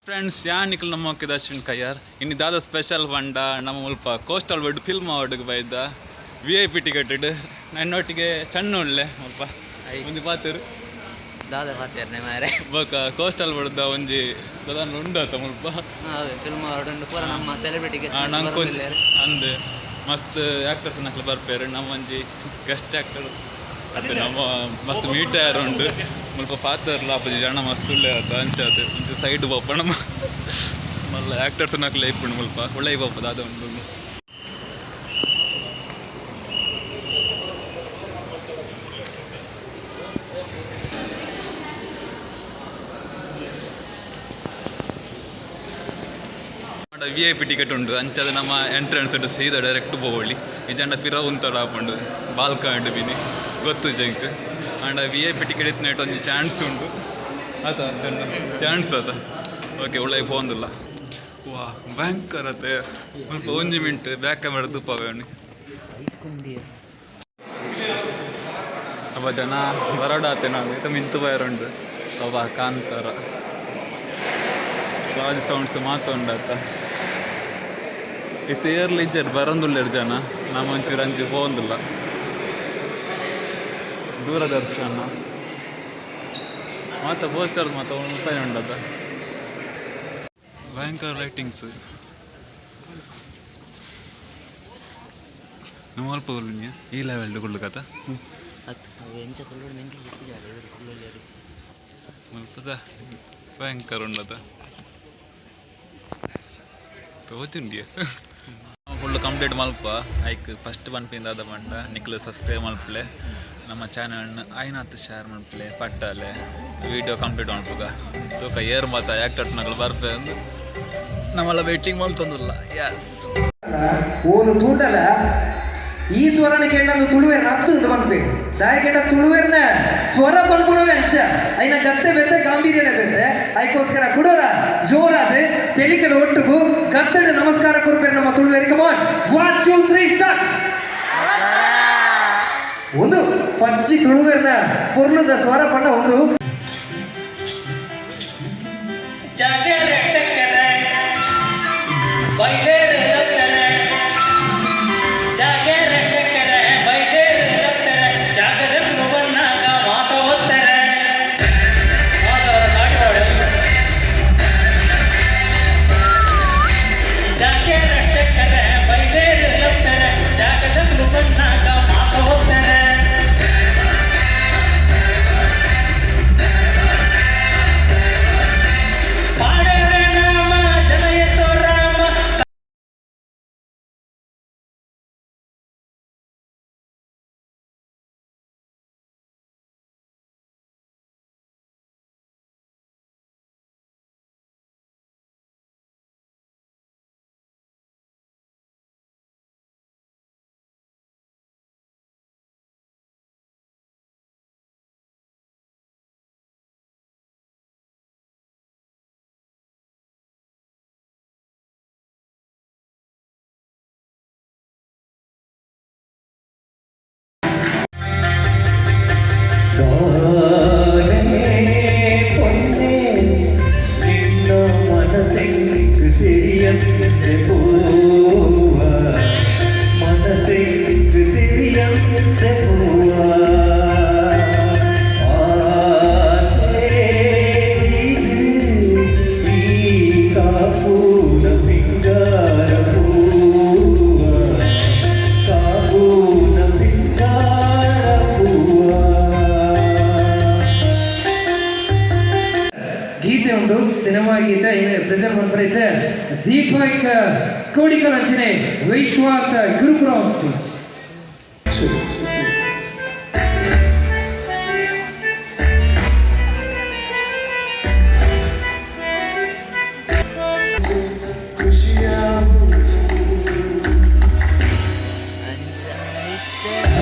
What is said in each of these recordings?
Friends ಯಾನಿಕಲ್ ನಮ್ಮ ದರ್ಶನ್ ಕಯ್ಯಾರ್ ಇನ್ನು ದಾದ ಸ್ಪೆಷಲ್ ಪಂಡ ನಮ್ಮ ಮುಲ್ಪ ಕೋಸ್ಟಲ್ ವುಡ್ ಫಿಲ್ಮ್ ಅವಾರ್ಡ್ಗೆ ಬೈದ ವಿ I P ticket ನನ್ನೊಟ್ಟಿಗೆ ಚಣ್ಣ ಉಳ್ಳೆ ಮುಲ್ಪ ಒಂಜಿ ಪಾತೆರು ದಾದ ಪಾತೆರ್ನೆ ಮಾರೆ. ಬೊಕ ಕೋಸ್ಟಲ್ ವುಡ್ದ ಒಂಜಿ ದಾದ ಉಂಡಾತ ಮುಲ್ಪ. ಫಿಲ್ಮ್ ಅವಾರ್ಡ್ ಉಂಡು ಪೂರ ನಮ್ಮ ಸೆಲೆಬ್ರಿಟಿ ಗೆಸ್ಟ್. ನಂಕೊಂಜಿ ಅಂದ್ ಮಸ್ತ್ ಆಕ್ಟರ್ಸ್ ನಕ್ಲು ಬರ್ಪೇರು. ನಮ್ಮ ಒಂಜಿ ಗೆಸ್ಟ್ ಆಕ್ಟರ್ ಅತ್ತೆ ನಮ್ಮ ಮಸ್ತ್ ಮೀಟ್ ಆಯರ್ ಉಂಡು ಮುಲ್ಪ ಪಾತೆರ್ಲ ಆಪುಜಿ ಜನ ಮಸ್ತ್ ಉಳ್ಳೆ ಆತ ಅಂಚಾದ್ ಒಂಜಿ ಸೈಡ್ ಪೋಪ ನಮ್ಮ ಮಲ್ಲ ಆಕ್ಟರ್ಸ್ ನಕ್ಲೆ ಇಪ್ಪುಂಡು ಮುಲ್ಪ ಒಳ್ಳೆ ಪೋಪ ದಾದ ಉಂಡು. ವಿ I P ticket ಉಂಡು ಅಂಚಾದ ನಮ್ಮ ಎಂಟ್ರೆನ್ಸ್ ಉಂಟು ಸೀದಾ ಡೈರೆಕ್ಟ್ ಪೋವೊಳಿ ಈ ಜಂಡ ಪಿರ ಉಂತಡ ಆಪುಂಡು ಬಾಲ್ಕಂಡ್ ಬಿನಿ ಗೊತ್ತು ಜಂಕ್ ಆಂಡ ವಿ I P ticket ಇತ್ತಿನೈಟ್ ಒಂಜಿ ಚಾನ್ಸ್ ಉಂಡು ಆತ ಚಾನ್ಸ್ ಆತ. ಓಕೆ ಒಳ್ಳೆ ಪೋಂದಿಲ್ಲ. ವಾ ಭಯಂಕರ ಅತ್ತೆ ಸ್ವಲ್ಪ ಒಂಜಿ ಮಿಂಟ್ ಬ್ಯಾಕ್ ಕ್ಯಾಮರಾ ತೂಪಾವೆ. ಅಪ್ಪ ಜನ ಬರೋಡ ಆತೆ ನಾವು ಇತ್ತ ಮಿಂತು ಬಯರುಂಡು ಅಬ್ಬ ಕಾಂತಾರ ರಾಜ್ ಸೌಂಡ್ಸ್ ಮಾತ ಉಂಡಾತ. ಇತ್ತೆ ಏರ್ಲಿ ಇಜ್ಜೆರ್ ಬರಂದುಲ್ಲೆರ್ ಜನ ನಮ್ಮ ಒಂಚೂರು ಅಂಚಿ ಪೋವೊಂದಿಲ್ಲ. ದೂರದರ್ಶನ ಮಾತ ಪೋಸ್ಟರ್ ಮಾತ ಉಂತಾನೆ ಉಂಡದ. ಭಯಂಕರ ಲೈಟಿಂಗ್ಸ್. ನಮ್ಮ ಅಲ್ಪ ಈ ಲೆವೆಲ್ ಕುಳ್ಳು ಕಥ. ಅತ್ ಅವು ಎಂಚ ಕುಲ್ಲೋಡು ಎಂಕ್ಲು ಗೊತ್ತಿಜಾರೆ ಕುಲ್ಲೋಲ್ಲೇರು. ಮುಲ್ಪದ ಭಯಂಕರ ಉಂಡದ ತೋಜುಂಡಿಯ. ಫುಲ್ ಕಂಪ್ಲೀಟ್ ಮಲ್ಪ ಐಕ್ ಫಸ್ಟ್ ಪನ್ಪಿಂದ ದಾದ ಪಂಡ ನಿಕ್ಲು ಸಬ್ಸ್ಕ್ರೈಬ್ ಮಲ್ಪಲೆ ನಮ್ಮ ಚಾನಲ್ನ ಆಯ್ನಾತ್ ಶೇರ್ ಮಲ್ಪಲೆ ಪಟ್ಟಲೆ ವೀಡಿಯೋ ಕಂಪ್ಲೀಟ್ ಮಲ್ಪುಗ ತೂಕ ಏರ್ ಮಾತ ಆಕ್ಟರ್ ನಕಲು ಬರ್ಪೆ ಅಂದು ನಮ್ಮಲ್ಲ ವೇಟಿಂಗ್ ಮಲ್ತೊಂದುಲ್ಲ. ಎಸ್. ಓಲು ತೂಂಡಲ ಈ ಸ್ವರನ ಕೇಂಡಂದು ತುಳುವೆರ್ ರದ್ದು ಇಂದು ಪನ್ಪೆ ದಾಯ ಕೇಂಡ ತುಳುವೆರ್ನ ಸ್ವರ ಪನ್ಪುನವೇ ಅಂಚ ಐನ ಗತ್ತೆ ಬೆತ್ತೆ ಗಾಂಭೀರ್ಯನೆ ಬೆತ್ತೆ. ಐಕೋಸ್ಕರ ಕುಡೋರ ಜೋರಾದ ತೆಲಿಕೆದ ಒಟ್ಟುಗು ಗದ್ದೆಡು ನಮಸ್ಕಾರ ಕೊರ್ಪೇರು ನಮ್ಮ ತುಳುವೆರ್. ಕಮಾನ್, 1 2 3 ಸ್ಟಾರ್ಟ್. ಒಂದು ಪಜ್ಜಿ ತುಳುವೆರ್ನ ಪೊರ್ಲುದ ಸ್ವರ ಪಂಡ ಒಂದು ಜಾಗರೆ ಬೈದೇರು ಲತ್ತರೆ ಜಾಗರೆ ಟಕ್ಕರೆ ಬೈದೇರು ಲತ್ತರೆ ಜಾಗದನ್ನು ಬನ್ನಾಗ ಮಾತ ಒತ್ತರೆ ಮಾತಾಡಿದವಳೆ. ಜಾಗರೆ ಟಕ್ಕರೆ ಬೈದೇರು ಲತ್ತರೆ ಜಾಗದನ್ನು ಬನ್ನಾಗ ಮಾತ ಒತ್ತರೆ. ಪಾಡರೆ ನಾಮ ಜನಯತೋ ರಾಮ. பொன்னே ನಿನ್ನ ಮನಸ್ಸೆಂಗ್ ತಿಳಿಯಂತೆ ಪೂವ ಮನಸ್ಸೆಂಗ್ ತಿಳಿಯಂತೆ ಪೂವ ಆಸೆ ಇದು ಈ ಕಾಪೂನ ಪಿಂಗಾರ ಪೂವ ಕಾಪೂನ ಪಿಂಗಾರ ಪೂವ. ಗೀತೆ ಉಂಟು ಸಿನಿಮಾ ಗೀತೆ ಇನ್ನು ಪ್ರೆಸೆಂಟ್ ಮನ್ಪರೈತೆ ದೀಪಕ್ ಕೋಡಿಕಲ್ ಅಂಚನೆ ವಿಶ್ವಾಸ ಗುರುಪುರ ಆನ್ ಸ್ಟೇಜ್.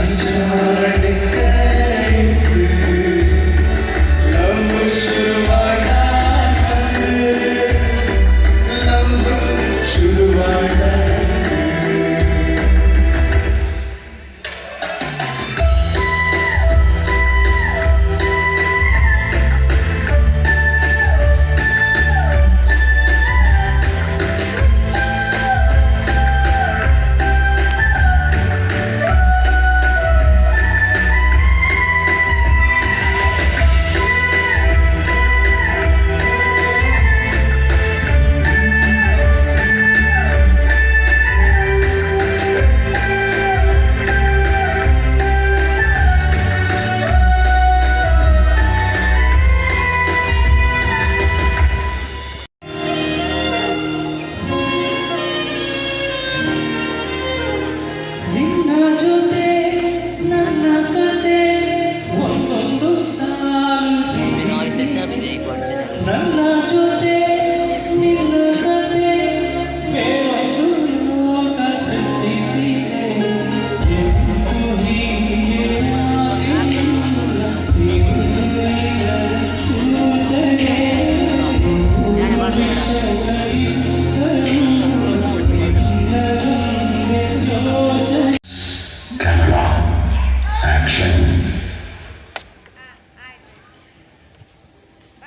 ಅಂಚ ಇತ್ತೆ.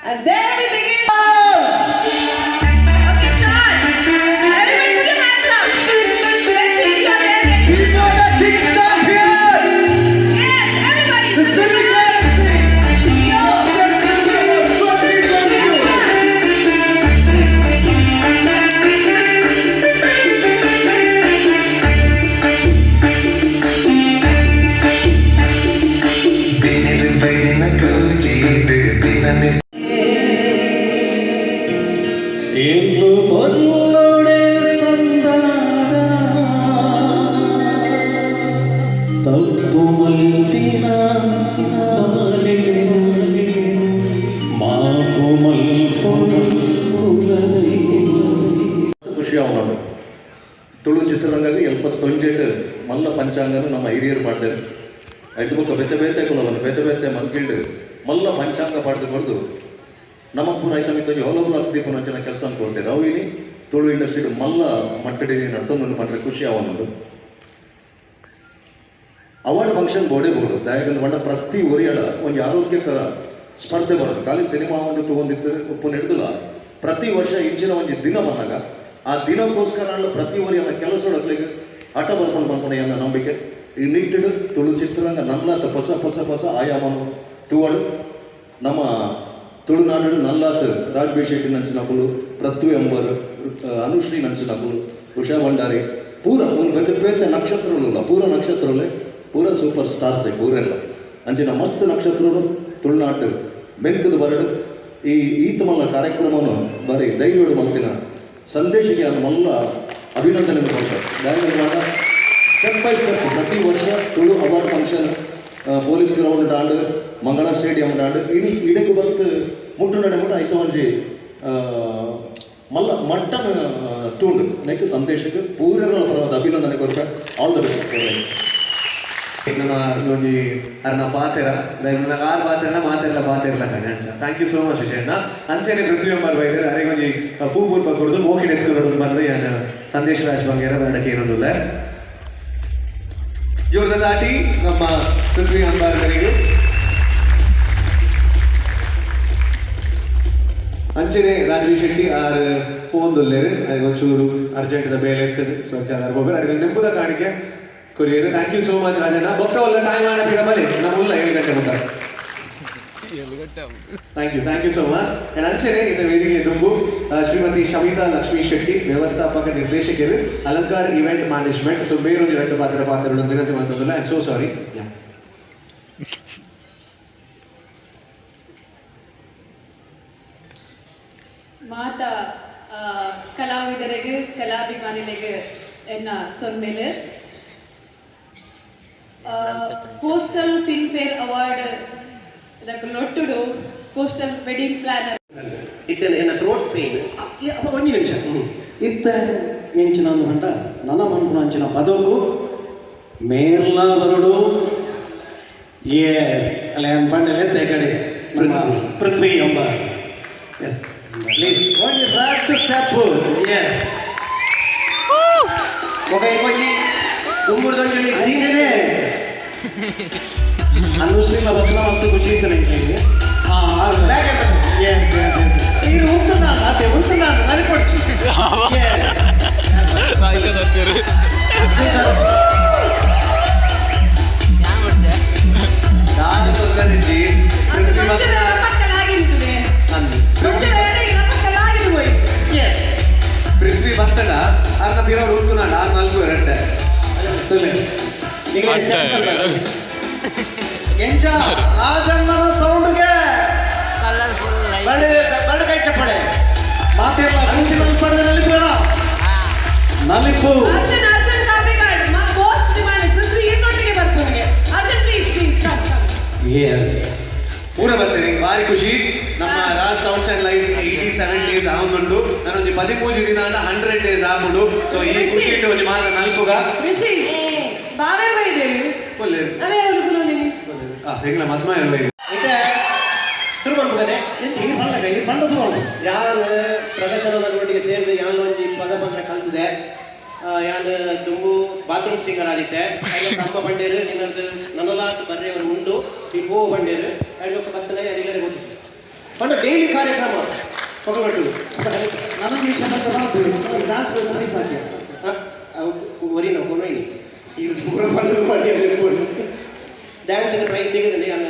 And there we begin. Okay, Sean. Everybody put your hands up. Let's see if you are there ready. People the kickstart here! Yes, everybody. The City Galaxy! Of 2022! ಎಂಗ್ಲು ಬಲ್ಲೊಡೆ ಸಂದಾದ ತಪ್ಪು ಮಲ್ತಿನ ಮಾಪು ಮಲ್ಪು ಕುಲದೈವ. ಖುಷಿ ಅವನೋಡು ತುಳು ಚಿತ್ರರಂಗಾಗ ಎಲ್ಪತ್ತೊಂಜೆಟ್ ಮಲ್ಲ ಪಂಚಾಂಗನು ನಮ್ಮ ಹಿರಿಯರು ಪಾಡ್ತಾರೆ. ಐದು ಬೊಕ್ಕ ಬೇತೆ ಬೇತೆ ಕುಲವನ್ನು ಬೇತೆ ಬೇತೆ ಮನ್ಗಿಲ್ಡ್ ಮಲ್ಲ ಪಂಚಾಂಗ ಪಾಡ್ದು ಕೊರ್ದು ನಮ್ಮ ಪೂರ ಐತ ಮಿಕ್ಕ ಹೊಲೊಬ್ರು ಅಗ್ದೀಪನ ಅಂಚಿನ ಕೆಲಸ ಕೊಡ್ತೇವೆ. ಅವು ಇಲ್ಲಿ ತುಳು ಇಂಡಸ್ಟ್ರಿ ಮಲ್ಲ ಮಟ್ಟಡಿ ನಡ್ತೊಂದು ಪಂಡ್ರೆ ಖುಷಿ ಅವನೋಡು. ಅವಾರ್ಡ್ ಫಂಕ್ಷನ್ ಬೋರ್ಡೇ ಬೋರ್ಡು ದಾಯಕಂದು ಪಂಡ ಪ್ರತಿ ಒರಿಯಡ ಒಂದು ಆರೋಗ್ಯಕರ ಸ್ಪರ್ಧೆ ಬರೋದು. ಖಾಲಿ ಸಿನಿಮಾ ಒಂದು ತಗೊಂಡಿತ್ತು ಉಪ್ಪು ಹಿಡ್ದಿಲ್ಲ. ಪ್ರತಿ ವರ್ಷ ಇಂಚಿನ ಒಂದು ದಿನ ಬಂದಾಗ ಆ ದಿನಕ್ಕೋಸ್ಕರ ಅಲ್ಲ ಪ್ರತಿ ಒರಿಯನ ಕೆಲಸ ಒಳಗ್ಲಿಕ್ಕೆ ಆಟ ಬರ್ಕೊಂಡು ಬಂದ್ಕೊಂಡು ಅನ್ನೋ ನಂಬಿಕೆ ಈ ನಿಟ್ಟಿಡು ತುಳು ಚಿತ್ರರಂಗ ನಲ್ಲಾತ ಹೊಸ ಹೊಸ ಹೊಸ ಆಯಾಮನು ತೂವಡು. ನಮ್ಮ ತುಳುನಾಡು ನಲ್ಲಾತ್ ರಾಜ್ ಬಿ ಶೆಟ್ಟಿ ನಂಚಿನಕುಲು, ಪೃಥ್ವಿ ಅಂಬರ್, ಅನುಶ್ರೀ ನಂಚಿನಕುಲು, ಉಷಾ ಭಂಡಾರಿ ಪೂರ ಮೂರು ಬೇತೆ ಬೇತೆ ನಕ್ಷತ್ರಗಳು, ಪೂರ ನಕ್ಷತ್ರಗಳೇ, ಪೂರ ಸೂಪರ್ ಸ್ಟಾರ್ಸೇ ಪೂರೆಲ್ಲ. ಅಂಚಿನ ಮಸ್ತ್ ನಕ್ಷತ್ರಗಳು ತುಳುನಾಡು ಬೆಂಕದ ಬರಡು. ಈ ಈತ ಮಲ್ಲ ಕಾರ್ಯಕ್ರಮವನ್ನು ಬಾರಿ ಧೈರ್ಯಡು ಮಲ್ತಿನ ಸಂದೇಶಕ್ಕೆ ಅದು ಮಲ್ಲ ಅಭಿನಂದನೆ ಕೊಡ್ತಾರೆ. ದಾಯಕಂದ್ರೆ ಸ್ಟೆಪ್ ಬೈ ಸ್ಟೆಪ್ ಪ್ರತಿ ವರ್ಷ Tulu award function police ground ಡಾಂಡ್, ಮಂಗಳ ಸ್ಟೇಡಿಯಂ ಡಾಂಡ್, ಇಡೀ ಇಡಕ್ಕೆ ಬತ್ತು ಮುಟ್ಟು ನಡೆ ಮುಟ್ಟು ಐತ ಒಂಜಿ ಮಲ್ಲ ಮಟ್ಟನ ತೂಂಡು ನೆಕ್ ಸಂದೇಶಕ್ಕೆ ಪೂರಗಳ ಪರವಾದ ಅಭಿನಂದನೆ ಕೊರ್ಪ. All the best. ನಮ್ಮ ಒಂಜಿ ಅರ್ನ ಪಾತೆರ ನನ್ನ ಆರ್ ಪಾತೆರನ ಮಾತೆರ್ಲ ಪಾತೆರ್ಲ ಕಣೆ ಅಂಚ. Thank you so much Vijayanna. ಅಂಚೆನೆ ಪೃಥ್ವಿ ಅಂಬಾರ್ ಬೈದರ್ ಅರೆಗೆ ಒಂಜಿ ಪೂ ಪೂರ್ಪ ಕೊಡ್ದು ಮೋಕಿಡ್ ಎತ್ಕೊಂಡು ಬಂದು ಯಾನ ಸಂದೇಶ್ ರಾಜ್ ಬಂಗೇರ ಬಂಡಕ್ಕೆ ಏನೊಂದುಲ್ಲ ಜೋರದ ದಾಟಿ ನಮ್ಮ ಪೃಥ್ವಿ ಅಂಬಾರ್ಗರಿಗೆ. ಅಂಚೆನೆ ರಾಜೀವ್ ಶೆಟ್ಟಿ ಆರ್ ಪೋಂದುಲ್ಲೇರು ಒಂಚೂರು ಅರ್ಜೆಂಟ್ ಬೇಲೆ ಇರ್ತದೆ. ಸೊ ಅಂಚೆ ಆರ್ ಹೋಗ್ಬೇಕು. ಅರೆಗೆ ನೆಂಪುದ ಕಾಣಿಕೆ courier. Thank you so much Rajanna. ಬೊಕ್ಕ ಒಲ್ಲ ಟೈಮ್ ಮಾಡಪಿರ ಬಲೆ ನಮ್ಮ ಉಲ್ಲ 7 ಗಂಟೆ ಮುಟ್ಟ. Thank you, thank you so much. And ಅಂಚೆನೆ ಇದ ವೇದಿಕೆ ದುಂಬು ಶ್ರೀಮತಿ ಶಮಿತಾ ಲಕ್ಷ್ಮೀ ಶೆಟ್ಟಿ, ವ್ಯವಸ್ಥಾಪಕ ನಿರ್ದೇಶಕರು, ಅಲಂಕಾರ ಇವೆಂಟ್ ಮ್ಯಾನೇಜ್ಮೆಂಟ್. ಸೊ ಬೇರೊಂದು ಎರಡು ಪಾತ್ರ ಪಾತ್ರಗಳನ್ನು ವಿನಂತಿ ಮಾಡ್ತದಲ್ಲ. I am so sorry. ಮಾತಾ ಕಲಾವಿದರಿಗೆ ಕಲಾಭಿಮಾನಿಗಳಿಗೆ ಎನ್ನ ಸೊನ್ಮೇಲೆ ಕೋಸ್ಟಲ್ ಫಿಲ್ಮ್ಫೇರ್ ಅವಾರ್ಡ್ ಇದಕ್ಕೆ ಲೊಟ್ಟುಡು ಕೋಸ್ಟಲ್ ವೆಡ್ಡಿಂಗ್ ಪ್ಲಾನರ್. ಇತ್ತೆ ಎನ್ನ ಥ್ರೋಟ್ ಪೇನ್. ಒಂಜಿ ನಿಮಿಷ. ಇತ್ತ ಎಂಚಿನ ಒಂದು ಪಂಡ ನನ ಮನ್ಪುನ ಅಂಚಿನ ಬದುಕು ಮೇರ್ಲ ಬರಡು. ಎಸ್ ಅಲ್ಲ ಏನ್ ಪಂಡಲೆ ಕಡೆ ಪೃಥ್ವಿ ಎಂಬ. ಎಸ್ ಪ್ಲೀಸ್ ಒಂಜಿ ರಾಕ್ ಸ್ಟೆಪ್. ಎಸ್ ఒక ಒಂಜಿ ದುಂಬುರ್ದೊಂಜಿ. ಅಂಚನೆ ಅನುಶ್ರೀ ಬದಲ ಮಸ್ತ್ ಖುಷಿ ಇತ್ತು ನನಗೆ. ಹಾಂ, ಎಸ್ ಎಸ್ ಎಸ್, ಇದು ಉಂಟು ಅದೇ ಉಂಟು ನಾನು ನನಗೆ ಕೊಡ್ಚಿ. ಎಸ್. ನಾನು ತೊಂದರೆಜಿ ಪೃಥ್ವಿ ಮಾತ್ರ ಅಂದು. ಎಸ್. ಪೃಥ್ವಿ ಬರ್ತಡ ಅರ್ನ ಬಿರೋ ಉಂಟು ನಾನು ಆರು ನಾಲ್ಕು ಎರಡ್ಡೆ. ತುಲೆ ಈಗ ಎಂಜ ರಾಜಣ್ಣನ ಸೌಂಡ್ಗೆ ಕಲರ್ಫುಲ್ ಲೈಟ್. ಬಡ ಬಡ ಕೈ ಚಪ್ಪಳೆ ಮಾತೆಲ್ಲ ಖುಷಿ ಪಡೆದ ನಲಿಪು ನಲಿಪು. ಅರ್ಜುನ್ ಅರ್ಜುನ್ ಕಾಪಿಕಾಡ್ ಮಾ ಬಾಸ್ ಡಿಮಾಂಡ್ ಪೃಥ್ವಿ ಇನ್ನೊಟ್ಟಿಗೆ ಬರ್ತಾರೆ. Arjun, please please come come. Yes. ಪೂರ ಬರ್ತೇನೆ, ಭಾರಿ ಖುಷಿ. ನಮ್ಮ ರಾಜ್ ಸೌಂಡ್ಸ್ ಅಂಡ್ ಲೈಟ್ಸ್ 87 ಡೇಸ್ ಆವೊಂದುಂಡು. ನಾನೊಂಜಿ 13 ದಿನ 100 ಡೇಸ್ ಆಪುಂಡು. ಸೊ ಈ ಖುಷಿ. ಖುಷಿ ಇಟ್ಟು ಒಂಜಿ ಮಾತ ನಲ್ಪುಗ. ಋಷಿ ಬಾವೇ ಬೈದೇವಿ. ಒಲ್ಲೆ. ಅದೇ ಅವಳು ಕುಲೋನಿನಿ. ಆ ಹೆಂಗ್ಲ ಮದ್ಮ ಇರ್ಬೇಕು. ಇತ್ತೆ ಶುರು ಮಾಡ್ಬಿಡನೆ. ಎಂಚ ಈ ಪಂಡ ಈ ಪಂಡ ಶುರು ಮಾಡು. ಯಾರು ಪ್ರದರ್ಶನದ ಒಟ್ಟಿಗೆ ಸೇರಿದ ಯಾನ್ ಒಂಜಿ ಪದ ಬಂದ್ರೆ ಕಲ್ತಿದೆ. ಯಾನ್ ದುಂಬು ಬಾತ್ರೂಮ್ ಸಿಂಗರ್ ಆದಿತ್ತೆ. ಅಮ್ಮ ಬಂಡೇರು ನಿನ್ನದು ನನ್ನಲಾತ್ ಬರ್ರೆಯವರು ಉಂಡು ಈ ಪೋ ಬಂಡೇರು ಐದೊಕ್ಕ ಬತ್ತನೆ ಯಾರಿಲ್ಲಡೆ ಗೊತ್ತಿಸಿ ಪಂಡ ಡೈಲಿ ಕಾರ್ಯಕ್ರಮ ಪೊಗಬಟ್ಟು. ನನಗೆ ಈ ಕ್ಷಣ ಬರ್ತದೆ ಡಾನ್ಸ್ ಪ್ರೈಸ್ ಹಾಕಿ. ಒರಿನ ಕೊನೊಯ್ನಿ ಈ ಪೂರ ಬಂದು ಮಾಡಿ ಡ್ಯಾನ್ಸಿನ ಪ್ರೈಸ್ ತೆಗೆದಲ್ಲಿ ಅನ್ನ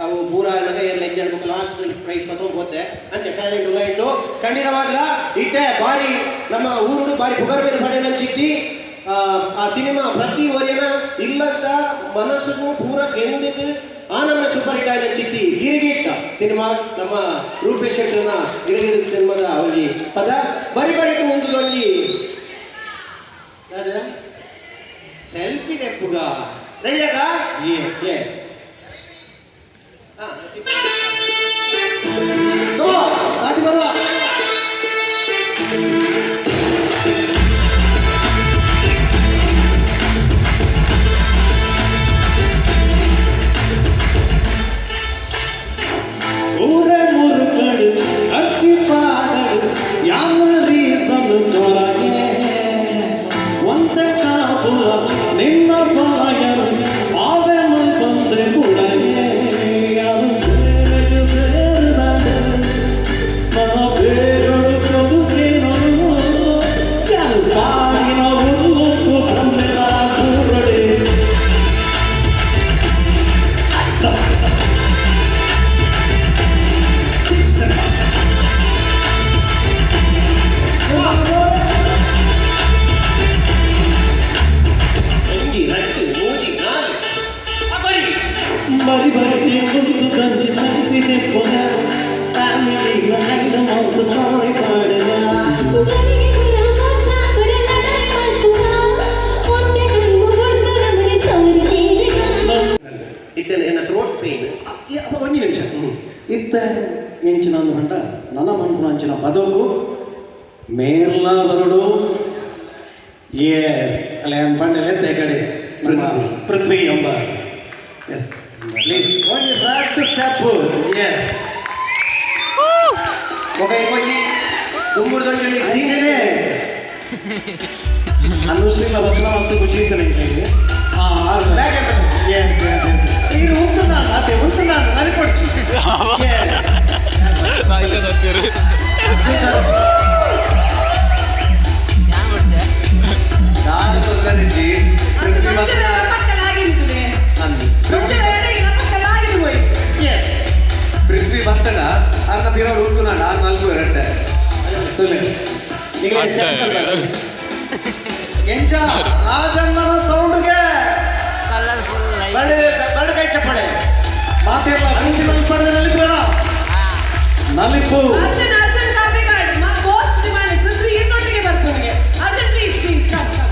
ಅವು ಪೂರ ನಗ ಏರ್ ಲೈಕ್ ಹೇಳ್ಬೇಕು ಲಾಸ್ಟ್ ಪ್ರೈಸ್ ಮತ್ತೊಂದು ಗೊತ್ತೆ ಅಂಚೆ ಟ್ಯಾಲೆಂಟ್ ಉಲ್ಲ ಇಟ್ಟು ಖಂಡಿತವಾಗ್ಲ ಇತ್ತೆ ಬಾರಿ ನಮ್ಮ ಊರುಡು ಬಾರಿ ಪುಗರ್ ಬೇರೆ ಪಡೆಯನ ಚಿತ್ತಿ. ಆ ಸಿನಿಮಾ ಪ್ರತಿ ಒರಿಯನ ಇಲ್ಲಂತ ಮನಸ್ಸಿಗೂ ಪೂರ ಗೆಂದಿದ್ದು ಆ ನಮ್ಮ ಸೂಪರ್ ಹಿಟ್ ಆಯ್ನ ಚಿತ್ತಿ ಗಿರಿಗಿಟ್ಟ ಸಿನಿಮಾ ನಮ್ಮ ರೂಪೇಶ್ ಶೆಟ್ಟರ್ನ ಗಿರಿಗಿಟ್ಟ ಸಿನಿಮಾದ ಒಂಜಿ ಪದ ಬರಿ ಬರಿಟ್ಟು ಒಂದು ಒಂಜಿ ಸೆಲ್ಫಿ ತೆಪ್ಪುಗ ರೆಡಿ ಆಗ. ಎಸ್ ಎಸ್ ಆಟಿ ಬರುವ. ಊರ ಮುರುಕಡು ಅಕ್ಕಿ ಪಾಡಡು ಯಾವ ರೀಸನ್ ತೊರಗೆ ಒಂದ ಕಾಪುಲ ನಿನ್ನ ಬಾಯಲು ಬಾವೆ ಬಂದೆ ಬುಡಗೆ ಯಾರು ಬೇರೆಗೆ ಸೇರಿದ ಬೇರೊಳು ಕೊದುಕೇನು ಯಾರು ಪಾಡಿನ ಉಲ್ಲುಕ್ಕು ಬಂದೆಲ ಕೂರಡೆ. ಒಂಜಿ ರಟ್ಟು ಮೂಜಿ ನಾಲ್ ಬರಿ ಬರಿ ಬರಿ ಮುಂದು ಕಂಚಿ ಸಂತಿದೆ ಪೊಗ ಫ್ಯಾಮಿಲಿ ನೈನ ಮೊದಲು ಸಾರಿ ಪಾಡುಗ. ಇತ್ತೆ ಎನ್ನ ಥ್ರೋಟ್ ಪೇನ್. ಒಂಜಿ ನಿಮಿಷ. ಇತ್ತ ಎಂಚಿನ ಒಂದು ಪಂಡ ನನ್ನ ಮನ್ಪುನ ಅಂಚಿನ ಪದಕು ಮೇರ್ಲ ಬರಡು. ಎಸ್ ಅಲ್ಲ ಏನ್ ಪಂಡಲೆ ಕಡೆ ಪೃಥ್ವಿ ಎಂಬ. ಎಸ್ ಪ್ಲೀಸ್ ಒಂಜಿ ರಾಟ್ ಸ್ಟೆಪ್. ಎಸ್ ఒక ಒಂಜಿ ದುಂಬುರ್ದೊಂಜಿ ಅಂಚನೆ ಅನುಶ್ರೀಲ ಬದಲ ಮಸ್ತ್ ಖುಷಿ ಇತ್ತು ನಿಮಗೆ. ಎಸ್ ಎಸ್ ಎಸ್ ಇದು ಉಂಟು ನಾನು ಅದೇ ಉಂಟು ನಾನು ನನಗೆ ಕೊಡ್ಚಿ. ಎಸ್ ನಾನು ತೊಂದರೆಜಿ ಪೃಥ್ವಿ ಎಸ್ ಪೃಥ್ವಿ ಬತ್ತಡ ಅರ್ನ ಬಿರೋರು ಉಂಟು ನಾನು ಆರು ನಾಲ್ಕು ಎರಟ್ಟೆ ಈಗ ಎಂಚ ರಾಜಣ್ಣನ ಸೌಂಡ್ಗೆ ಬರಡು ಬರಡು ಕೈ ಚಪ್ಪಾಳೆ. ಮಾತೆಲ್ಲ ಖುಷಿ ಪಡೆದ ನಲಿಪು ನಲಿಪು. ಅರ್ಜುನ್ ಅರ್ಜುನ್ ಕಾಪಿ ಕಾರ್ಡ್ ಮಾ ಬಾಸ್ ಡಿಮಾಂಡ್ ಪೃಥ್ವಿ ಇನ್ನೊಟ್ಟಿಗೆ ಬರ್ಪುನಿಗೆ. Arjun please please come come.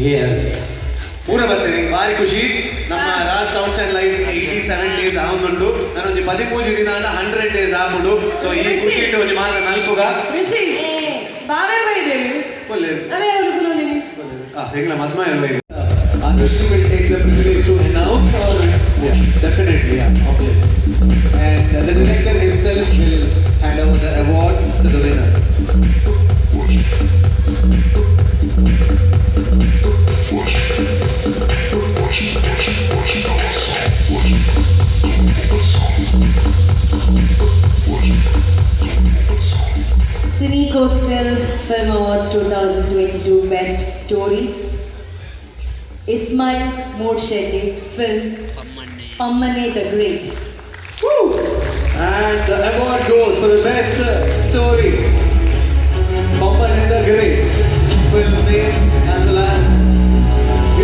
Yes ಪೂರ ಬರ್ತೇನೆ ಭಾರಿ ಖುಷಿ. ನಮ್ಮ ರಾಜ್ ಸೌಂಡ್ಸ್ ಅಂಡ್ ಲೈಟ್ಸ್ 87 ಡೇಸ್ ಆವೊಂದುಂಡು. ನಾನೊಂಜಿ 13 ದಿನ 100 ಡೇಸ್ ಆಪುಂಡು. ಸೊ ಈ ಖುಷಿ ಇಟ್ಟು ಒಂಜಿ ಮಾತ್ರ ನಲ್ಪುಗ ಋಷಿ ಬಾವೇರ್ ಬೈದೇವಿ ಒಳ್ಳೆ ಅದೇ ಅವಳು ಕುಲೋನಿನಿ. ಎಂಗ್ಲ ಮದ್ಮ Anushri will take the privilege to announce or yeah, definitely, yeah, obviously. And the director himself will hand over the award to the winner. Cine Coastal Film Awards 2022 Best Story, Ismail Modshetty, film Pammane the Great. And the award goes for the best story, Pammane the Great, film name, as well as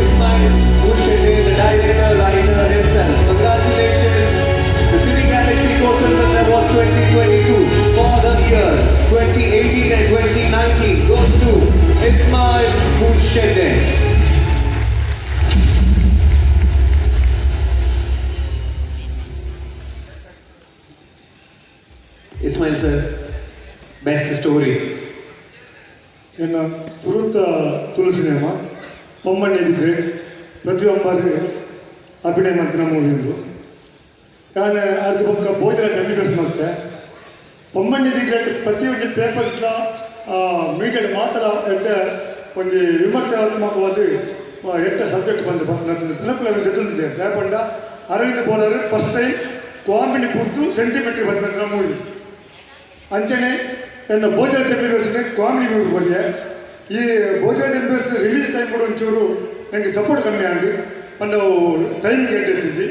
Ismail Murshide, the director, writer himself. Congratulations, the Cine Galaxy Coastal Film Awards 2022 for the year 2018 and 2019 goes to Ismail Murshide. Ismail sir, best story. ಎನ್ನ ಸುರುತ Tulu cinema ಪೊಮ್ಮಣ್ಣೆ the great, Prithvi ಅಂಬಾರಿ ಅಭಿನಯ ಮಂತಿನ movie ಉಂದು. ಯಾನ್ ಅರ್ಧ ಬೊಕ್ಕ ಭೋಜನ M ಮಲ್ತೆ. ಪೊಮ್ಮಣ್ಣಿ ದಿಗ್ಲೆಟ್ ಪ್ರತಿಯೊಂಜಿ ಪೇಪರ್ಲ, ಮೀಡಿಯಾಡ್ ಮಾತಲ ಎಡ್ಡೆ ಒಂಜಿ ವಿಮರ್ಶಾತ್ಮಕವಾದ ಎಡ್ಡೆ ಸಬ್ಜೆಕ್ಟ್ ಬಂದು ಬರ್ತದೆ. ಜನಕುಲು ದೆತ್ತೊಂದಿದೆ. ದಾಯೆ ಪಂಡ Aravind Bolar first time comedy ಬುಡ್ದು ಸೆಂಟಿಮೆಂಟ್ ಬರ್ತದೆ ಮೂವಿ. ಅಂಚನೆ ಎನ್ನ ಭೋಜನ ಎಂ ಕಾಮಿಡಿ ಮೂವಿ ಕೊರಿಯೆ. ಈ ಭೋಜನ ಎಂ ರಿಲೀಸ್ ಟೈಮ್ ಕೂಡ ಒಂಚೂರು ನನಗೆ ಸಪೋರ್ಟ್ ಕಮ್ಮಿ ಆಂಡ್, ಪಂಡ ಟೈಮ್ ಎಡ್ಡೆ.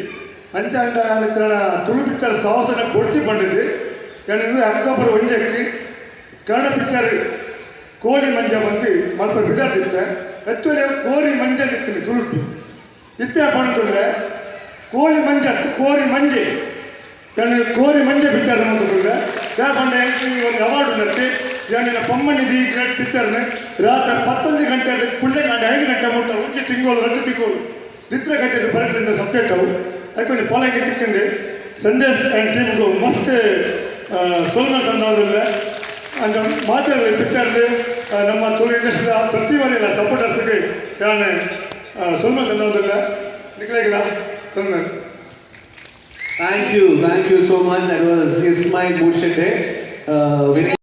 ಅಂಚ ಅಂಡ ಇತ್ತಿನ ತುಳು ಪಿಕ್ಚರ್ ಸಾಹಸನ ಬೊಡ್ಚಿ ಬಂದಿದ್ದು. ಯಾನ್ ಅಕ್ಟೋಬರ್ 1ಕ್ಕೆ ಕನ್ನಡ ಪಿಕ್ಚರ್ ಕೋಳಿ ಮಂಜ ಬಂದು ಮಲ್ಪ ಬಿದಾರ್ದಿತ್ತೆ. ಆ್ಯಕ್ಚುಲಿ ಕೋರಿ ಮಂಜ ಇತ್ತೀನಿ ತುಳುಟು ಇತ್ತೆ ಪಣತುಳ್ಳೆ. ಕೋಳಿ ಮಂಜ ಅತ್ತು, ಕೋರಿ ಮಂಜೆ. ಯಾನ್ ಕೋರಿ ಮಂಜೆ ಪಿಕ್ಚರ್ ಮಂತುಳ್ಳೆ. ಪಂಡ ಎಂಕ್ ಒಂದು ಅವಾರ್ಡ್ ಉಂಡತ್ತೆ. ಯಾನಿನ ಪಮ್ಮಣ್ಣಿ the great ಪಿಕ್ಚರ್ನ ರಾತ್ರಿ 11 ಗಂಟೆ ಪುಳ್ಳೆ ಗಂಟೆ 5 ಗಂಟೆ ಮುಟ್ಟ ಒಂಜಿ ತಿಂಗಳು 2 ತಿಂಗಳು ನಿದ್ರೆ ಕಚ್ಚೇರಿ ಬರಟ್ರಿಂದ ಸಬ್ಜೆಕ್ಟ್ ಅವು. ಅದಕ್ಕೊಂದು ಪೊಲೈಗೆ ತಿಕ್ಕಂಡು ಸಂದೇಶ್ ಆ್ಯಂಡ್ ಟೀಮ್ಗೂ ಮಸ್ತ್ ಸೊಲ್ಮೆಲ್ ತಂದಾವುದಿಲ್ಲ. ಅಂದ ಮಾತಾಡಿದ ಪಿಕ್ಚರ್ ನಮ್ಮ ತುಳು ಇಂಡಸ್ಟ್ರಿ ಪ್ರತಿ ವರೆಲ್ಲ ಸಪೋರ್ಟರ್ಸ್ಗೆ ಯಾನ್ ಸೊಲ್ಮೆಲ್ ತಂದಾವುದಿಲ್ಲ. ನಿಕ್ಲೆಗಿಲ್ಲ ಸೊಲ್ಮೆಲ್. Thank you, thank you so much. That was Ismail Murshide. Very